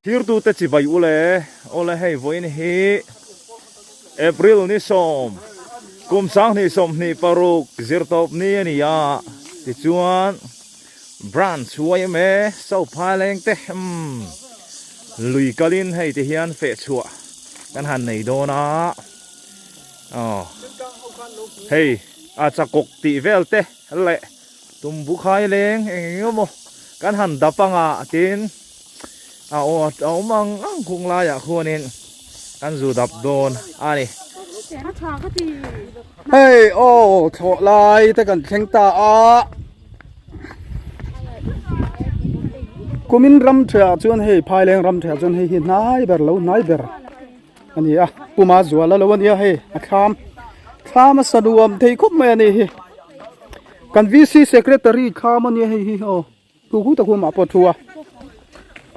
Thirtute chibai u le, awle hei vawiin hi April ni sawm kum 2026 zirtawp ni a ni a, tichuan Branch yma Sophaileng te umm lui kalin hei ti hian feh chhuah kan han nei dawn a, aw hei a chakawk tih vel te leh tumbu khai leng eng eng emaw kan han dap anga tin. A aw a awm ang ang khung laiah khuanin kan zu dap dawn a ni. Hei aw thlawh lai te kan thleng ta a, kumin ram ṭhehah chuan hei phaileng ram ṭhehah chuan hei hi hnai ber lo hnai ber a ni a, puma zual a lo a nia hei a thlam thlam a sa nuam thei khawp mai a ni hi kan VC secretary thlam a nia hei hi aw. Thu khu tak huamah pawh thu a.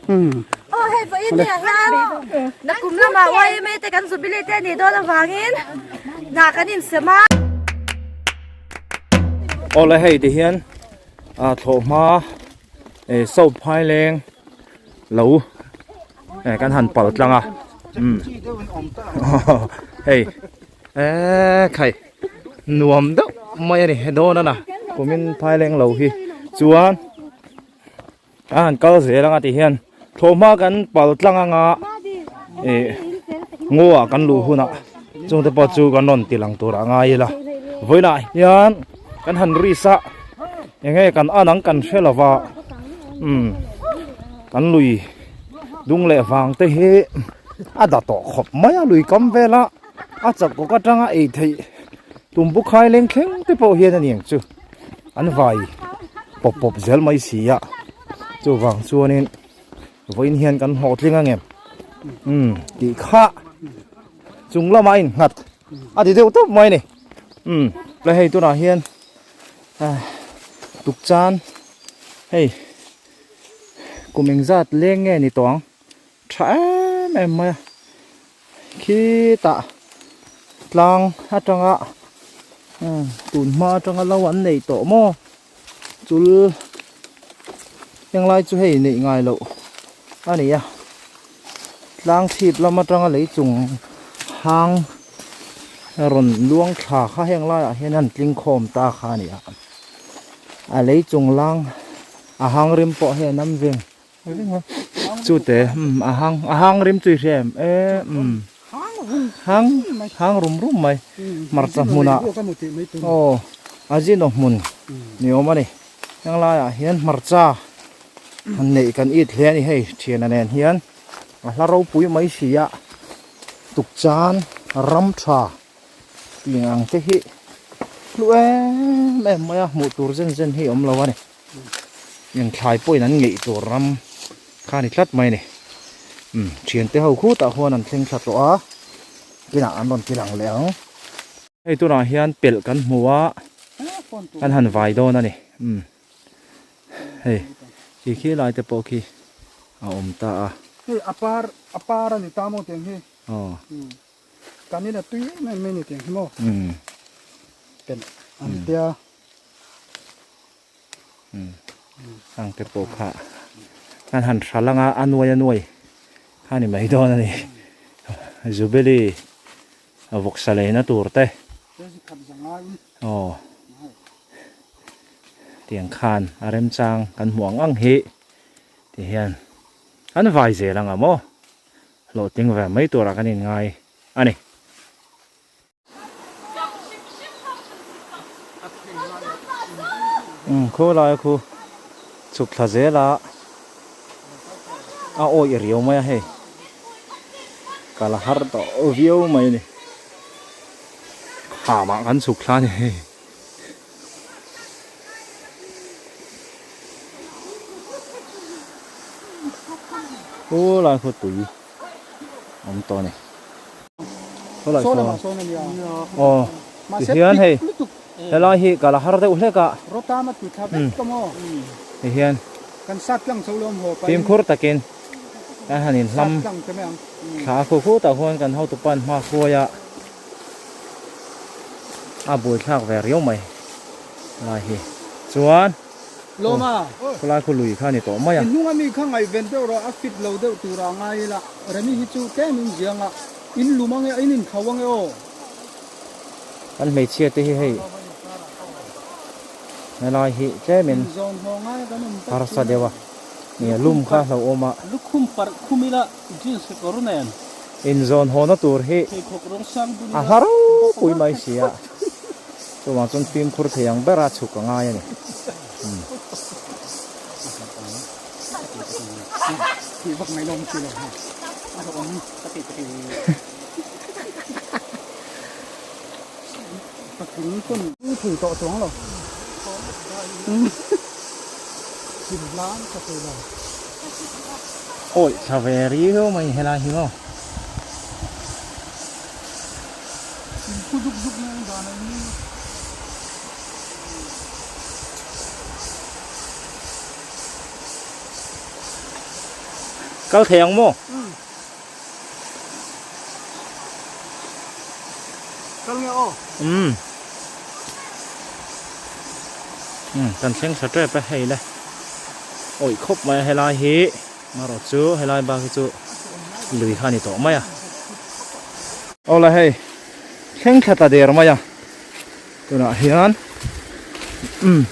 Um. Aw hei vawiin ni ah hian nakum lamah YMA te kan jubilee te a nih dawn avangin hna kan insem a. Aw le hei ti hian ah thlawh hma eh soap phai leng lo eh kan han pal tlang a um hei Eee khai nuam deuh mai a ni he dawn a na kumin phai leng lo hi chuan a han kal zel anga ti hian thlawhhma kan pal tlang anga ih ngaw ah kan luh hunah chungte pawh chu kan rawn ti lang tur a ngai ila vawiinah hian kan han risk a eng nge kan an ang kan hre lo va umm kan lui dung leh vang te hi a da tawh khawp mai a lui kam vela. A chak kawk atanga ei theih tumbu khai leng thleng te pawh hian a ni ang chu an vai pawp pawp zel mai si a chuvang chuanin vawiin hian kan hlawhtling ang em umm tih kha chung lamah a innghat a ti deuh tawp mai a ni umm le hei tunah hian ah tukchan hei kum engzat leng nge ni tawh ang tha em em mai a. Khitah tlang atanga tun hma atanga lo an neih tawh maw chul henglai chu hei neih ngai loh a ni a tlang chhip lam atanga lei chung hang rawn luang thla kha heng laiah hian an tling khawm ta kha a ni a a lei chung lang a hang rim pawh hei an awm veng. Chute a hang a hang rim chu i hria em e umm hang hang rum rum mai hmarcha hmunah aw a zin aw hmun ni awm a ni heng laiah hian hmarcha han neih kan it hle a ni hei thiana nen hian a hla ropui mai si a tukchan ram tha tih ang te hi hlu em em mai a hmuh tur zen zen hi a awm lo a ni. Eng thlai pawhin an ngeih tur ram kha a ni tlat mai a ni. Umm thiante ho khutah khuan an thleng thla tawh a, kinah an rawn ti lang leh ang. Hei tunah hian pelh kan hmu a, kan han vai dawn a ni. Umm hei khi khi lai te pawh khi a awm ta a. Hei a par a par a ni ta maw tiang hi. Aw. Kan ina tui em em mai a ni tiang hi maw. Umm. Pelh an tia. Ang te pawh kha kan han hral anga a nuai a nuai kha ni mai dawn a ni Jubilee vawksa leina tur te aw tiang khan a remchang kan hmuh ang ang hi ti hian an vai zel anga maw hlawhtling ve mai turah kan inngai a ni. Khu lai khu chhuk thla zel a a awih riau mai a hei kal a har tawh viau mai a ni kham ah kan chhuk thla a ni hei. Khu lai khu tui awm tawh a ni. Saw lai saw aw ti hian hei helai hi kal a har deuh hlek a ti hian fimkhur takin kan han inhlam thla a khu khut ah khuan kan hotu pan hma hruai a a buaithlak ve riau mai lai hi chuan. Lawma. Khawlai khaw lui kha a ni tawh mai a. I hnunga mi kha ngaihven deuh rawh, a fit lo deuh tur ah ngai ila. Remi hi chu tlem in ziang a, in lum ange, in inthlo ange aw. Kan hmeichhia te hi hei helai hi tlem in harsa deuh a, nia lum kha hlauhawm a. Lukhum parh khum ila jeans kekawr nen. Inzawn hawna tur hi a hla ropui mai si a, chuvang chuan fimkhur thei ang bera chhuk a ngai a ni. Awi thla ve riau mai helai hi maw. Kal thei ang maw? Kal nge aw? Umm. Umm kan thleng tha tep e hei le. Awih khawp mai a helai hi marawh chu helai bak hi chu lui kha a ni tawh mai a. Awle hei thleng thla ta der mai a tunah hian umm.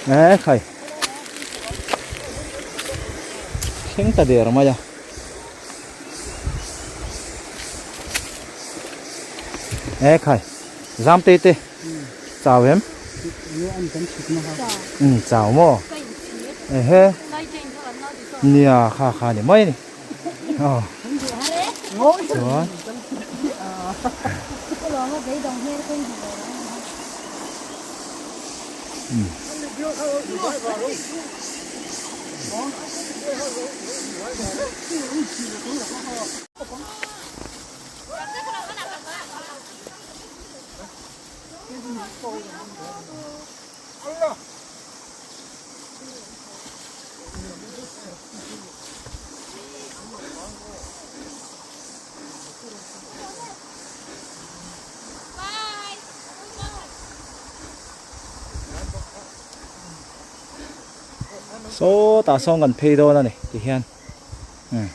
Eee khai thleng ta der mai a eee khai zam te te chau em um chau maw ehe nia kha kha ni mai a ni aw chuan Sawtah sawn kan phei dawn a ni ti hian umm.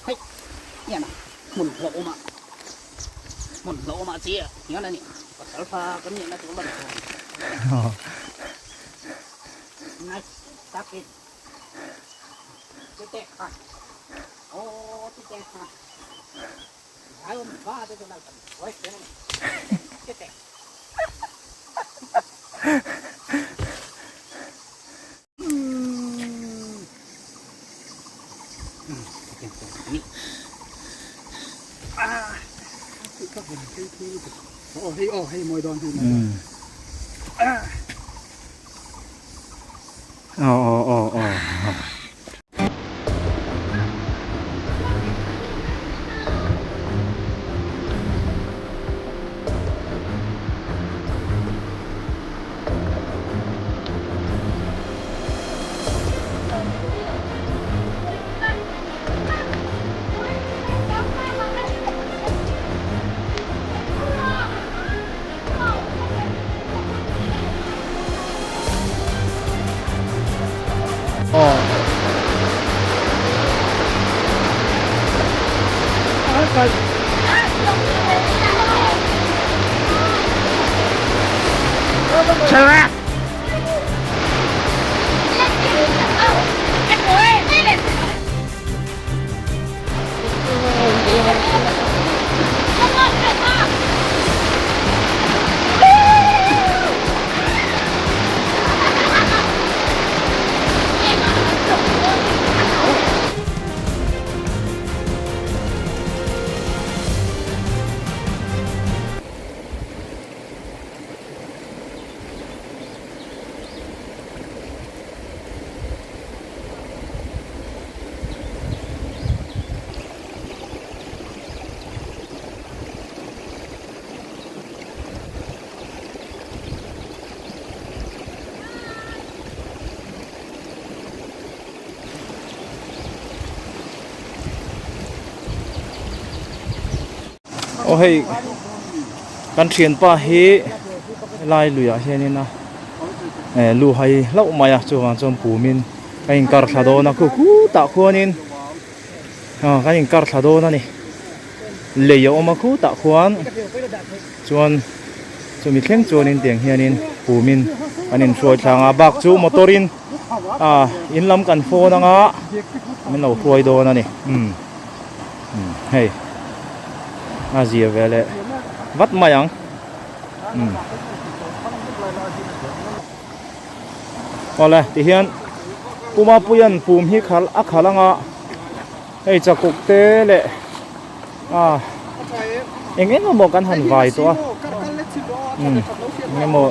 Hei hian hmun hlauhawm ah hmun hlauhawm ah chiah hian a ni pasal tha kan nih na tur lan chuan nice tak in chute kha aw chute kha ai awm ba te chu nal kan huai chen a ni chute. hei kan thianpa hi helai luiah hianin a eh lu hai hlauh mai a chuvang chuan pumin a inkar thla dawn a khu khutah khuanin ah kan inkar thla dawn a ni lei a awm a khutah khuan chuan chumi thleng chuanin tiang hianin pumin an inhruai thlang a bak chu motor in ah in lam kan phone anga min lo hruai dawn a ni umm umm hei a zia ve leh vat mai ang umm awle tihian Pumapuia'n pum hi khalh a khalh anga hei chakuk te leh ah eng eng emaw kan han vai tawh a umm eng emaw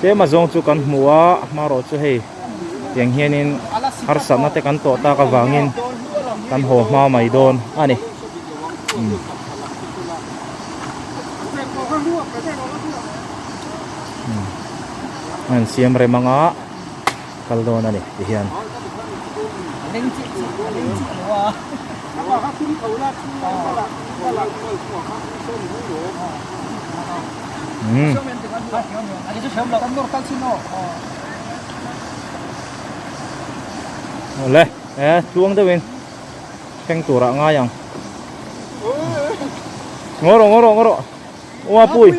tlem azawng chu kan hmu a hmarawh chu hei tiang hianin harsatna te kan tawh tak avangin kan haw hma mai dawn a ni umm. An siam rem anga kal dawn a ni ti hian. Umm. Awle e tluang deuhin thleng turah ngai ang. Ngaw rawh ngaw rawh ngaw rawh. Ua pui.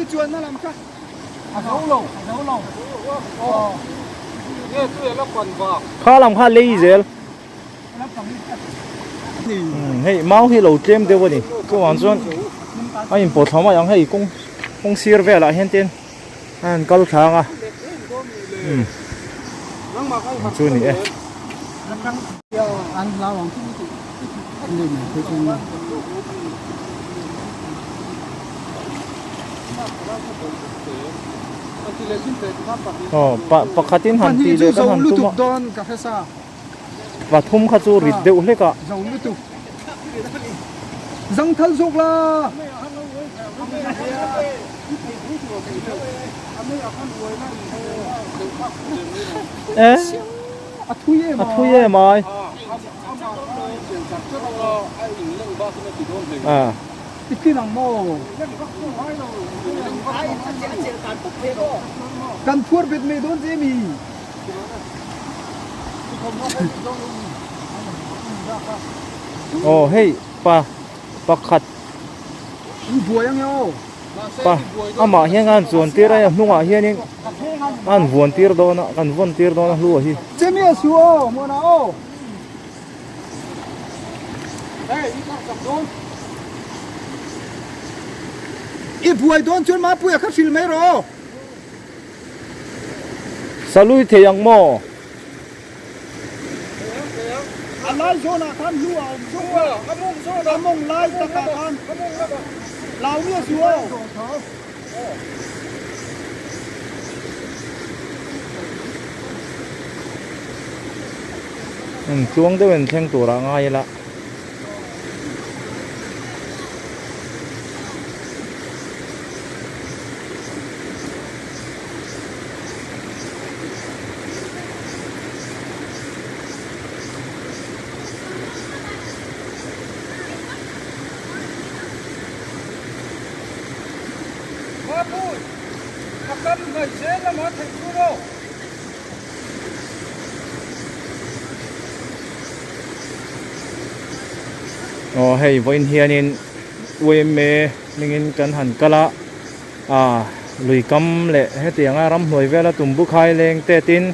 Kha lam kha lei zel. Hei mau hi lo tlem deuh a ni. Chuvang chuan a inpawt thla mai ang hei kawng kawng sir velah hian ten a han kal thlang a. Chu ni e. Aw pa pakhatin han tih leh kan han tum a pathum kha chu rit deuh hlek a. E a thui em ai. I thin ang maw? Kan phuar bet mai dawn che mi? Aw hei pa pakhat I buai ang e aw. Pa amah hian an chuan tir a hnungah hianin an vuan tir dawn a kan vawn tir dawn a hlua hi. Che mi a su aw muana aw. I buai dawn chuan Mapuia kha hrilh mai rawh aw. Salui thei ang maw? A lai zawnah khan hlu a awm zuk a, a mawng lai takah khan lau miah suh aw. Tluang deuh in thleng turah ngai ila. Mapui, a kam hnaih zel lama theih chu maw? Aw hei vawiin hianin UMA hmingin kan han kal a ah lui kam leh hetianga ramhnuai vela tumbu khai leng te tin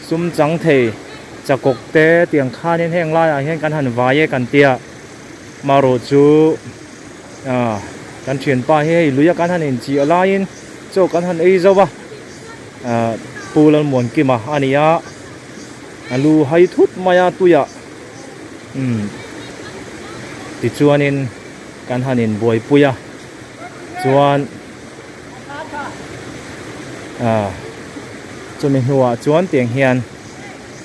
sum chang thei chakawk te tiang khanin heng laiah hian kan han vai e kan tia marawh chu. Ah kan thianpa hi hei lui a kan han inchih laiin chaw kan han ei zo a ah Pu Lalmuankima a ni a a lu hai thut mai a tuiah umm tichuanin kan han inbuaipui a chuan ah chumi hnuah chuan tiang hian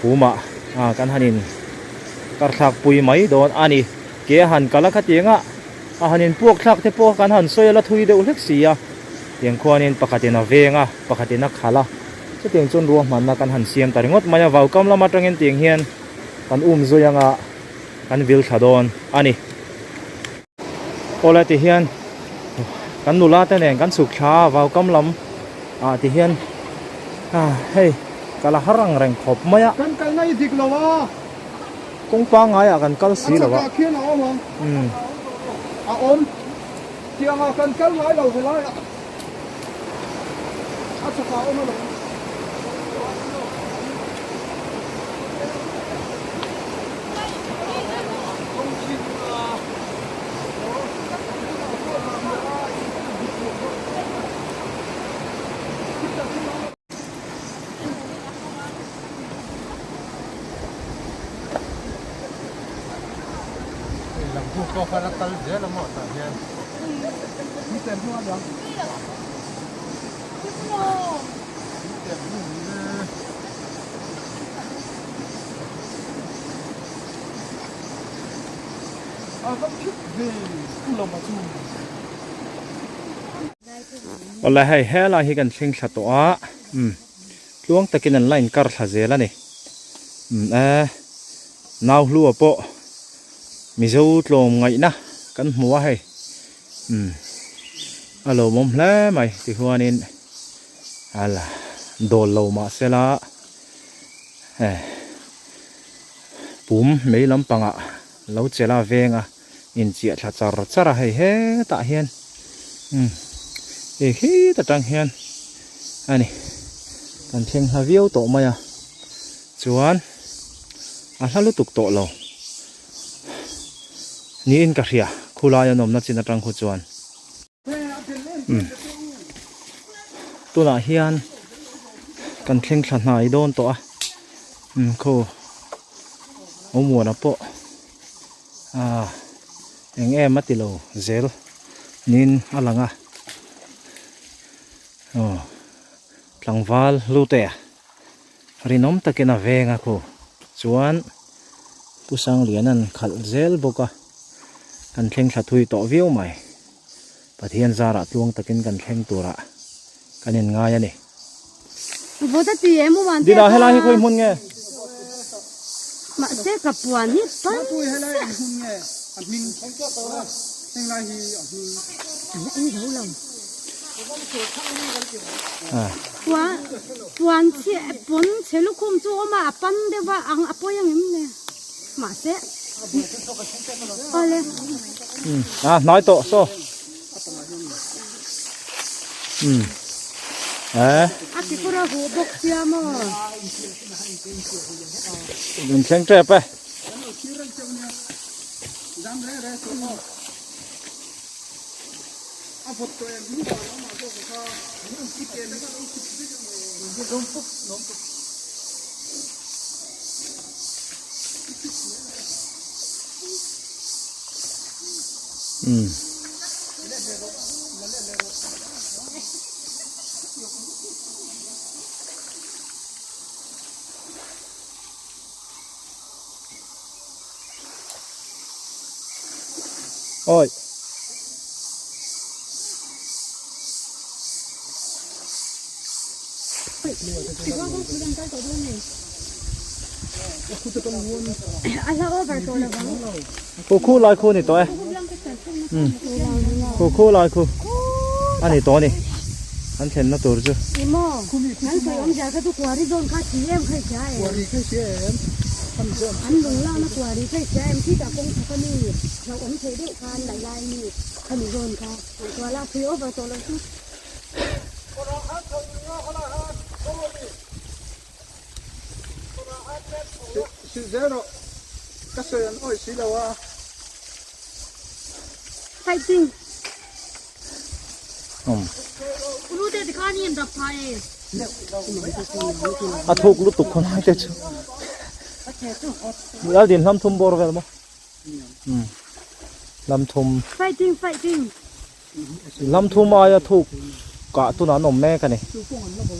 pumah ah kan han in karthlak pui mai dawn a ni. Ke a han kal a khatiang a, a han inpuak thlak te pawh kan han sawi a la thui deuh hlek si a, tiang khuanin pakhatin a veng a, pakhatin a khalh a, chutiang chuan ruahmanna kan han siam ta ringawt mai a, vaukam lam atangin tiang hian kan um zui anga kan vil thla dawn a ni. Awle ti hian kan nula te nen kan chhuk thla a vaukam lam ah ti hian ah hei kal a har ang reng khawp mai a. Kan kalna i dik lo a. Kawng pangngai ah kan kal si lo a. A chakah khian a awm ang. A awm. Tiang ah kan kal ngai lo helai ah. A chakah a awm alawm. Awle hei helai hi kan thleng thla tawh a umm tluang takin an la inkar thla zel a ni umm e nau hlua pawh mizo tlawm ngaihna kan hmu a hei umm a lawmawm hle mai tichuanin ala dawl lo mahsela e pum mei lampangah lo chelh a veng a inchiah thla char char a hei hetah hian umm hei khit atang hian a ni kan thleng hla viau tawh mai a chuan a hla lutuk tawh lo niin ka hria khulai an awmna chin atang khu chuan umm tunah hian kan thleng thla hnai dawn tawh a umm khaw awmuana pawh. Ah eng em a ti lo zel niin a lang a aw tlangval hlute a rinawm takin a veng a khu chuan Pu Sangliana'n khalh zel bawk a kan thleng thla thui tawh viau mai Pathian zarah tluang takin kan thleng turah kan inngai a ni. Dina helai hi khawi hmun nge? Mahse ka puan hi pan chiah. Puan pawn chhe lukhum chu awm a, a pan deuh a ang a pawi ang em le? Mahse awle. A hnai tawh saw. Umm eh. A kekawr a huh bawk sia maw. Min thleng tep e. Umm. Oi. Khu khu lai khu ni tawh e. Um. Khu khu lai khu. A ni tawh a ni. An thlenna tur chu. Fighting. Um. A thuk lutuk khawn lai te chu. Lal din hlam thum bawr vel maw? Um. Hlam thum. Fighting fighting. Hlam thum aia thuk kah tunah an awm mek a ni.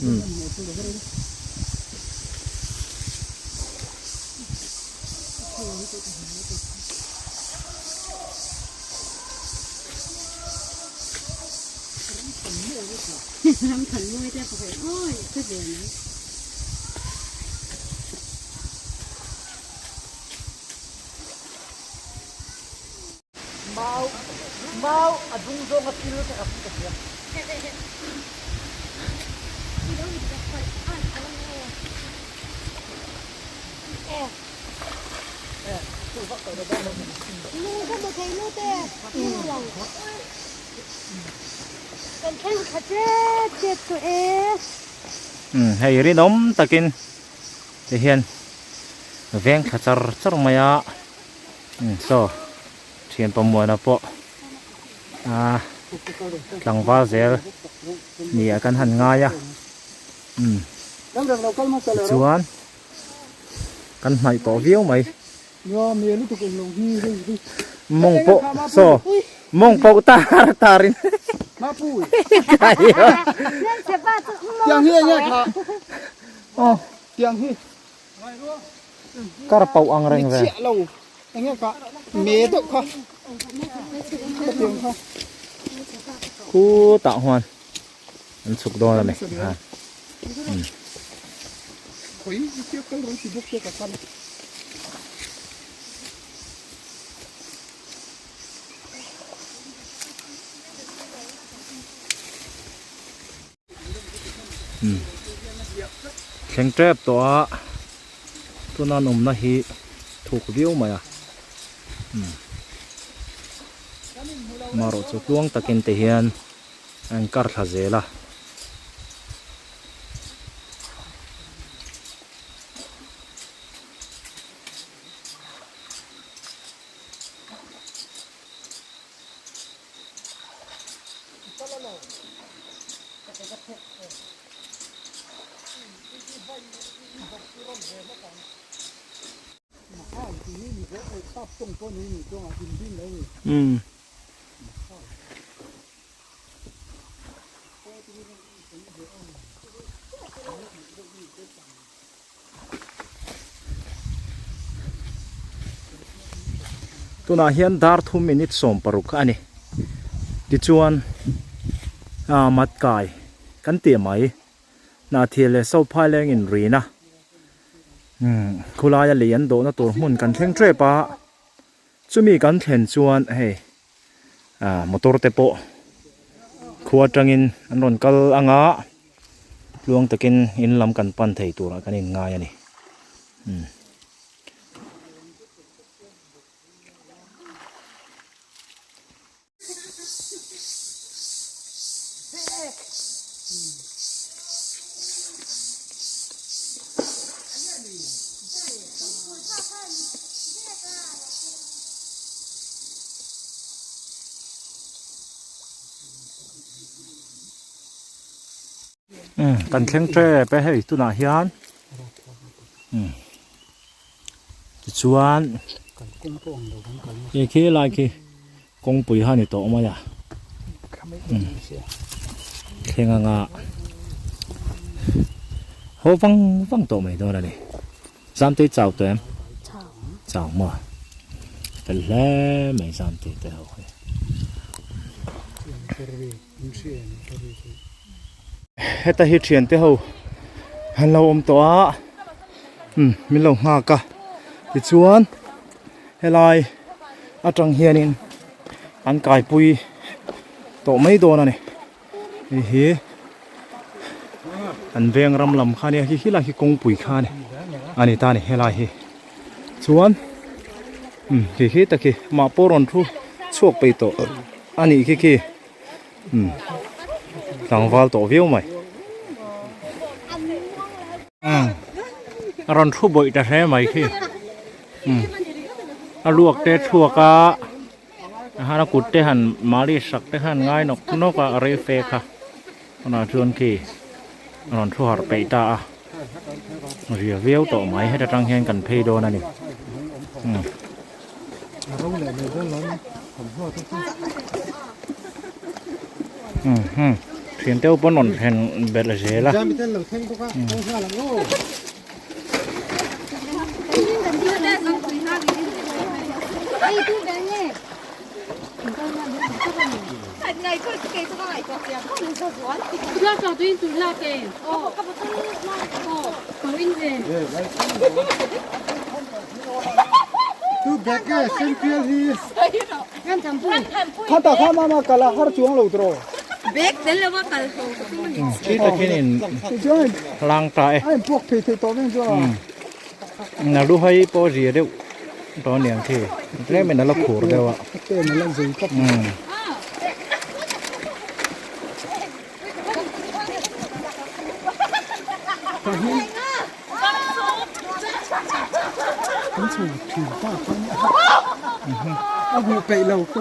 Um. Mau a dung zawnga thil te kha ka hria. Hei rinawm takin ti hian veng thla char char mai a saw thian pamuana pawh a tlangval zel ni ah kan han ngai a tichuan kan hnaih tawh viau mai mawng pawh saw mawng pawh tar tar in kar pauh ang reng ve khutah huan an chhuk dawn a ni Thleng tep tawh a tuna an awmna hi thuk viau mai a amaherawh chu tluang takin te hian a inkar thla zel a. Umm. Tunah hian dar thum minute 16 a ni. Tichuan ah mat kai kan tih mai. Hnahthil leh sophai leng in rin a. Umm khulaia lei an dawhna tur hmun kan thleng tep a. Chumi kan thlen chuan hei ah motor te pawh khua atangin an rawn kal ang a tluang takin in lam kan pan thei turah kan in ngai a ni umm. Kan thleng tep e hei tunah hian tichuan khi lai khi kawngpui kha a ni tawh mai a thleng anga haw vang vang tawh mai dawn a ni Zamtei chau tawh em chau maw fel hle mai Zamtei te ho hi heta hi thian te ho an lo awm tawh a umm min lo nghak a tichuan helai atang hianin an kaipui tawh mai dawn a ni hei hi an veng ram lam kha ania khi helai hi kawngpui kha a ni a ni ta a ni helai hi chuan umm khi khi tak hi mah pawh rawn thu chhuak peih tawh a nih khi khi umm tlangval tawh viau mai umm a rawn thu bawih ta hle mai khi umm a luak te chhuak a a kut te han mali sak te khan ngai nawk nawk a a rei fe kha tunah chuan khi a rawn thu harh peih ta a ria viau tawh mai heta tang hian kan phei dawn a ni umm. Umm thian te pawn rawn thlen belh zel a. Tu bag nge sen pial hi. Khata kha mama kal a har chuang lo tawh. Bag tel lova kal ho ka tum a ni. Thi takin in lang ta e. A in puak thei thei tawh veng chuan. Na lu hai pawh zia deuh tawh aniang khi. Tlem in a la khur deuh a. Pen a la zei tlat. Kan chho thin ta chuan a hmuh peih lo chu.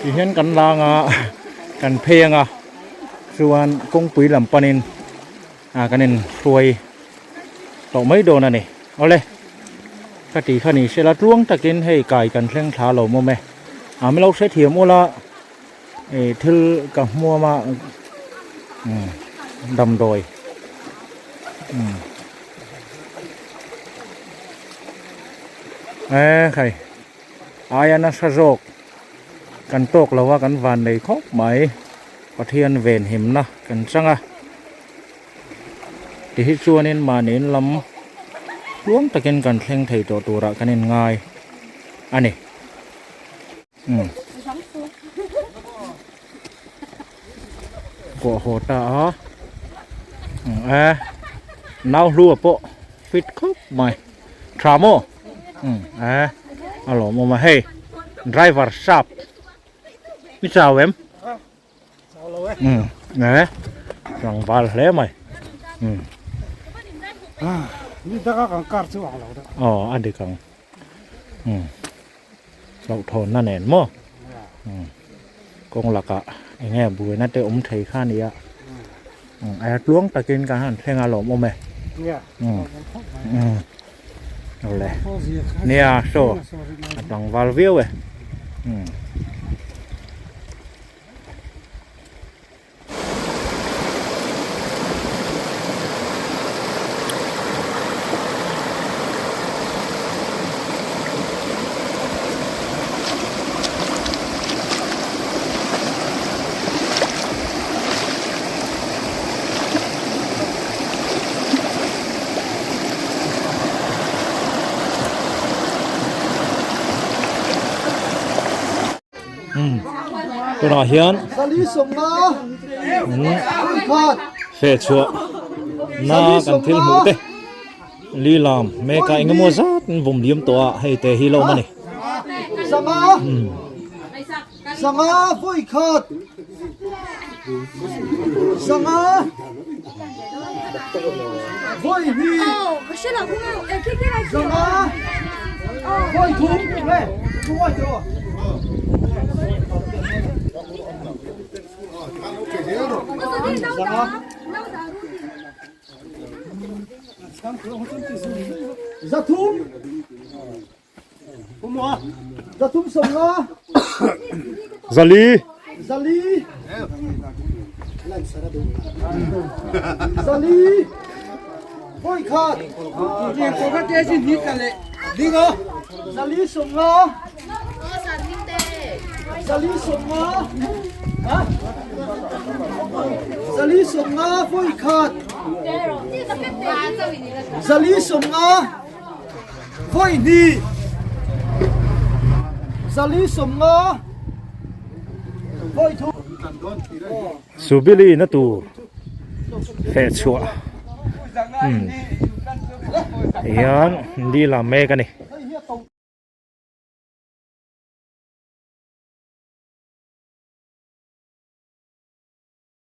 Ti hian kan lang a kan phei ang a chuan kawngpui lam panin ah kan in hruai tawh mai dawn a ni awle ka tih kha ni sela tluang takin hei kai kan thleng thla lo mawm e ah min lo hrethiam ula ih thil ka hmuam a umm damdawi umm e khai aia nasa zawk kan tawk lo a kan van nei khawp mai Pathian venhimna kan chang a ti hi chuanin mahni in lam tluang takin kan thleng thei tawh turah kan inngai a ni. Umm kawh haw ta a e nau hlua pawh fit khawp mai tha maw umm e a lawmawm a hei driver sharp i chau em umm e tlangval hle mai umm aw a dik ang umm. Hlauhthawnna nen maw kawng lakah eng nge buaina te awm thei kha a nia a tluang takin kan han thleng a lawmawm e awle nia saw a tlangval viau e. Tunah hian feh chhuah na kan thil hmuh te lilam mek a engemaw zat an vawm liam tawh a hei te hi lo awm a ni. Zali. Zali. Zali. Voi khat. Zali sawmnga. Zali sawmnga. Ha? Zali sawmnga voi khat. Zali sawmnga. Vawi hnih zali sawmnga vawi thum. Subili na tur feh chhuah umm hian li lam mek a ni.